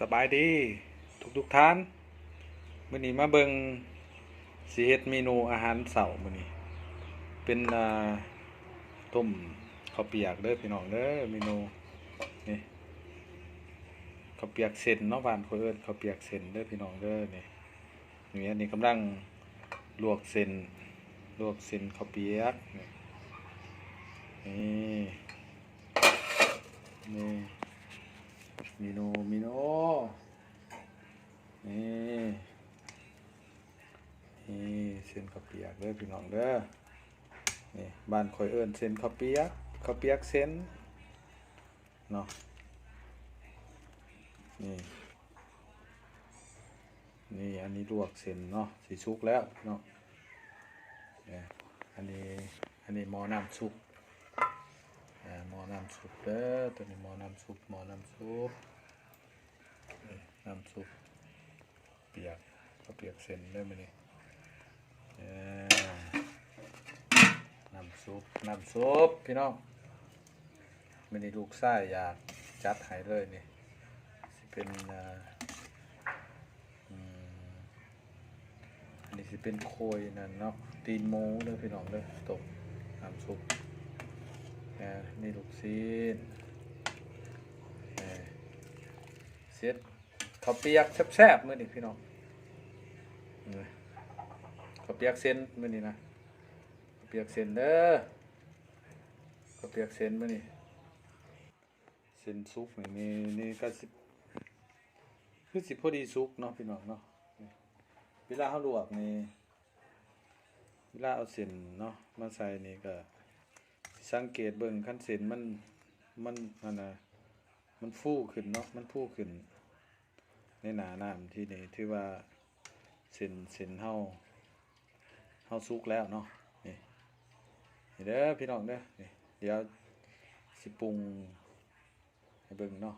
ສະບາຍດີທຸກໆທ່ານ, ມື້ນີ້ມາເບິ່ງ ຊິເຮັດເມນູອາຫານເຊົ້າມື້ນີ້ ເປັນ ອ່າ ຕົ້ມເຂົ້າປຽກເດີພີ່ນ້ອງເດີ. ເມນູນີ້ ເຂົ້າປຽກເສັ້ນເນາະ, ບ້ານຂ້ອຍເອີ້ນເຂົ້າປຽກເສັ້ນເດີພີ່ນ້ອງເດີ. ນີ້ ນີ້ ອັນນີ້ກຳລັງລວກເສັ້ນ ລວກເສັ້ນເຂົ້າປຽກ. ນີ້ ນີ້ ນີ້ ເມນູ ເມນູ ນີ້ ນີ້ເສັ້ນເຂົ້າປຽກເດີພີ່ນ້ອງເດີ. ນີ້ ບ້ານຂ້ອຍເອີ້ນເສັ້ນເຂົ້າປຽກ ເຂົ້າປຽກເສັ້ນເນາະ. ນີ້ ນີ້ ອັນນີ້ລວກເສັ້ນເນາະ ຊິສຸກແລ້ວເນາະ. ອັນນີ້ ອັນນີ້ໝໍ້ນ້ຳຊຸບ ໝໍ້ນ້ຳຊຸບເດີ. ໂຕນີ້ໝໍ້ນ້ຳຊຸບ ໝໍ້ນ້ຳຊຸບ ນ້ຳຊຸບປຽກ ເຂົ້າປຽກເສັ້ນເດີມື້ນີ້. ນ້ຳຊຸບ ນ້ຳຊຸບພີ່ນ້ອງ, ມື້ນີ້ລູກຊາຍຢາກ ຈັດໃຫ້ເລີຍນີ້. ຊິເປັນ ອ່າ ອືມ ອັນນີ້ຊິເປັນໂຄຍນັ້ນເນາະ ຕີນໝູເດີພີ່ນ້ອງເດີ. ຕົ້ມ ນ້ຳຊຸບ ມີລູກຊີ້ນ ເສັດ ເຂົ້າປຽກແຊບໆມື້ນີ້ພີ່ນ້ອງ. ເຂົ້າປຽກເສັ້ນມື້ນີ້ນະ ເຂົ້າປຽກເສັ້ນເດີ ເຂົ້າປຽກເສັ້ນມື້ນີ້. ເສັ້ນສຸກນີ້ ນີ້ ນີ້ກໍຊິ ຄືຊິພໍດີສຸກເນາະພີ່ນ້ອງເນາະ. ເວລາເຮົາລວກນີ້ ເວລາເອົາເສັ້ນເນາະມາໃສ່ນີ້ ກໍຊິສັງເກດເບິ່ງ ຄັນເສັ້ນມັນ ມັນ ອັນນ່າ ມັນຟູຂຶ້ນເນາະ ມັນຟູຂຶ້ນໃນໜ້ານ້ຳ ທີ່ນີ້ຖືວ່າເສັ້ນ ເສັ້ນເຮົາ ເຮົາສຸກແລ້ວເນາະ. ນີ້ ນີ້ເດີພີ່ນ້ອງເດີ ນີ້ ດຽວຊິປຸງໃຫ້ເບິ່ງເນາະ.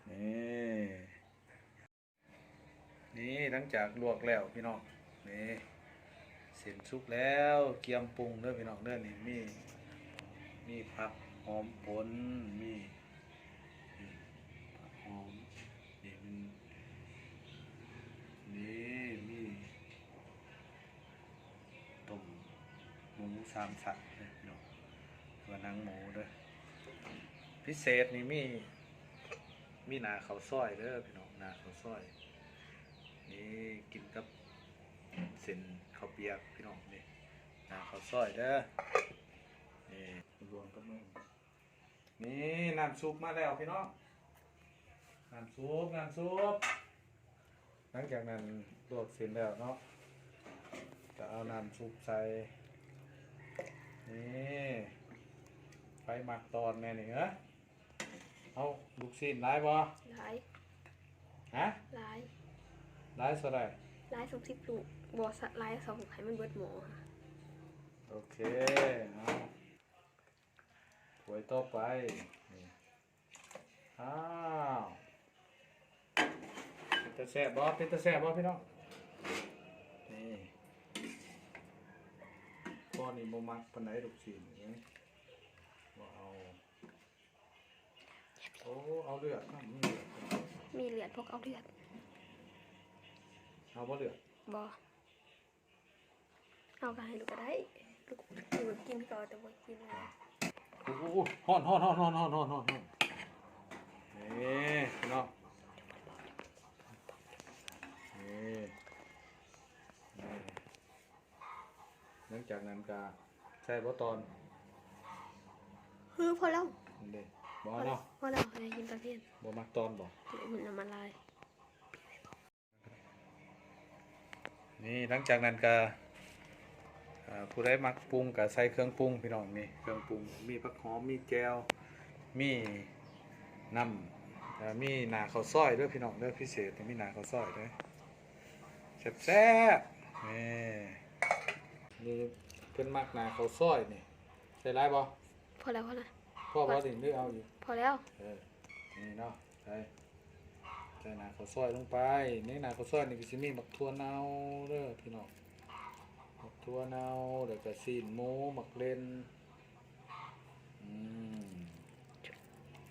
ນີ້ ນີ້ ຫຼັງຈາກລວກແລ້ວພີ່ນ້ອງ ນີ້ ເສັ້ນສຸກແລ້ວ ກຽມປຸງເດີພີ່ນ້ອງເດີ. ນີ້ ມີ ມີຜັກຫອມປົ່ນ ມີ ນີ້ ຜັກຫອມ ນີ້ ມັນ ນີ້ ມີ ຕົ້ມໝູສາມຊັ້ນເດີພີ່ນ້ອງ ວ່າໜັງໝູເດີ. ພິເສດນີ້ມີ ມີໜ້າເຂົ້າຊອຍເດີພີ່ນ້ອງ ໜ້າເຂົ້າຊອຍ. ນີ້ ກິນກັບເສັ້ນເຂົ້າປຽກພີ່ນ້ອງ ນີ້ ໜ້າເຂົ້າຊອຍເດີ. ນີ້ ລວມກັບ ນີ້ນ້ຳຊຸບມາແລ້ວພີ່ນ້ອງ ນ້ຳຊຸບ ນ້ຳຊຸບ. ຫຼັງຈາກນັ້ນລວກເສັ້ນແລ້ວເນາະ ກໍເອົານ້ຳຊຸບໃສ່. ນີ້ ໃຜມັກຕອນແນ່ນີ້ເອີ? ເອົາລູກຊີ້ນຫຼາຍບໍ່? ຫຼາຍ. ຮະ? ຫຼາຍ. ຫຼາຍເທົ່າໃດ? ຫຼາຍສາມສິບລູກ. ບໍ່ ຫຼາຍສອງ ໃຫ້ມັນເບິດໝໍ້. ໂອເຄ ເອົາ ຖ້ວຍຕໍ່ໄປ ນີ້ ອ້າວ ເປັນຕາແຊບບໍ່? ເປັນຕາແຊບບໍ່ພີ່ນ້ອງ? ນີ້ ພໍ່ນີ້ບໍ່ມັກປານໃດລູກຊີ້ນນີ້ ບໍ່ເອົາ. ໂອ້ ເອົາເລືອດນຳ ມີເລືອດ ມີເລືອດ ພວກເອົາເລືອດ. ເອົາບໍ່ເລືອດ? ບໍ່. ເອົາກໍໃຫ້ລູກກໍໄດ້ ລູກ ລູກກິນກໍເອົາ ແຕ່ບໍ່ກິນ. ໂອ້ໂຫ ຮ້ອນ ຮ້ອນ ຮ້ອນ ນີ້ເນາະ ນີ້ ນີ້ ນີ້. ຫຼັງຈາກນັ້ນກໍໃສ່ບໍ່ຕອນ? ຄືພໍແລ້ວ ນີ້ເດ້ ບໍ່ເອົາເນາະ ພໍແລ້ວ ໃຫ້ກິນຕອນພຽງ. ບໍ່ມັກຕອນບໍ່? ມັນ ມັນຫຼາຍ. ນີ້ ຫຼັງຈາກນັ້ນກໍ ເອີ ຜູ້ໃດມັກປຸງກໍໃສ່ເຄື່ອງປຸງພີ່ນ້ອງ. ນີ້ເຄື່ອງປຸງ ມີຜັກຫອມ ມີແຈ່ວ ມີນ້ຳ ເອີ ມີໜ້າເຂົ້າຊອຍເດີພີ່ນ້ອງເດີ. ພິເສດນີ້ມີໜ້າເຂົ້າຊອຍເດີ ແຊບໆ. ນີ້ ນີ້ເພິ່ນມັກໜ້າເຂົ້າຊອຍນີ້ ໃສ່ຫຼາຍບໍ່? ພໍແລ້ວ ພໍແລ້ວ. ພໍບໍ່ນີ້ ຫຼືເອົາອີກ? ພໍແລ້ວ. ເອີ ນີ້ເນາະ ໃສ່ ໃສ່ໜ້າເຂົ້າຊອຍລົງໄປ. ໃນໜ້າເຂົ້າຊອຍນີ້ກໍຊິມີໝາກຖົ່ວເນົ່າເດີພີ່ນ້ອງ ໝາກຖົ່ວເນົ່າ ແລ້ວກໍຊີ້ນໝູ ໝາກເລັ່ນ ອືມ ນີ້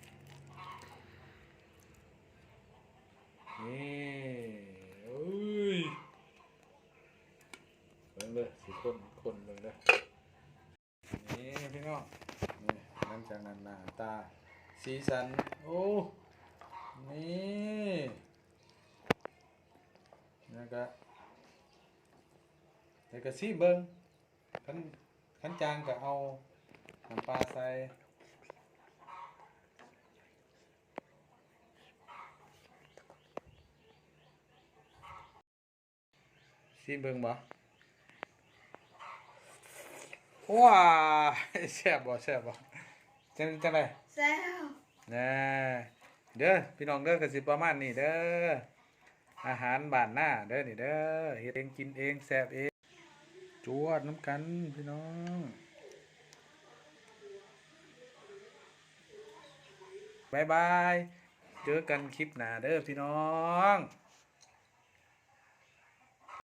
ຈາກນັ້ນໜ້າຕາ ສີສັນ ໂອ້ ນີ້ ແລ້ວກະ ແລ້ວກະຊີມເບິ່ງ ຄັນ ຄັນຈາງກະເອົານ້ຳປາໃສ່. ຊີມເບິ່ງບໍ່? ວ້າ ແຊບບໍ່ ແຊບບໍ່? ຈັ່ງ ຈັ່ງໃດ? ແຊບ ແນ່ ເດີພີ່ນ້ອງເດີ ກະຊິປະມານນີ້ເດີ ອາຫານບ້ານນາເດີ ນີ້ເດີ ເຮັດເອງກິນເອງ ແຊບເອງ ຈວດນຳກັນພີ່ນ້ອງ ບາຍບາຍ ເຈີກັນຄລິບໜ້າເດີພີ່ນ້ອງ.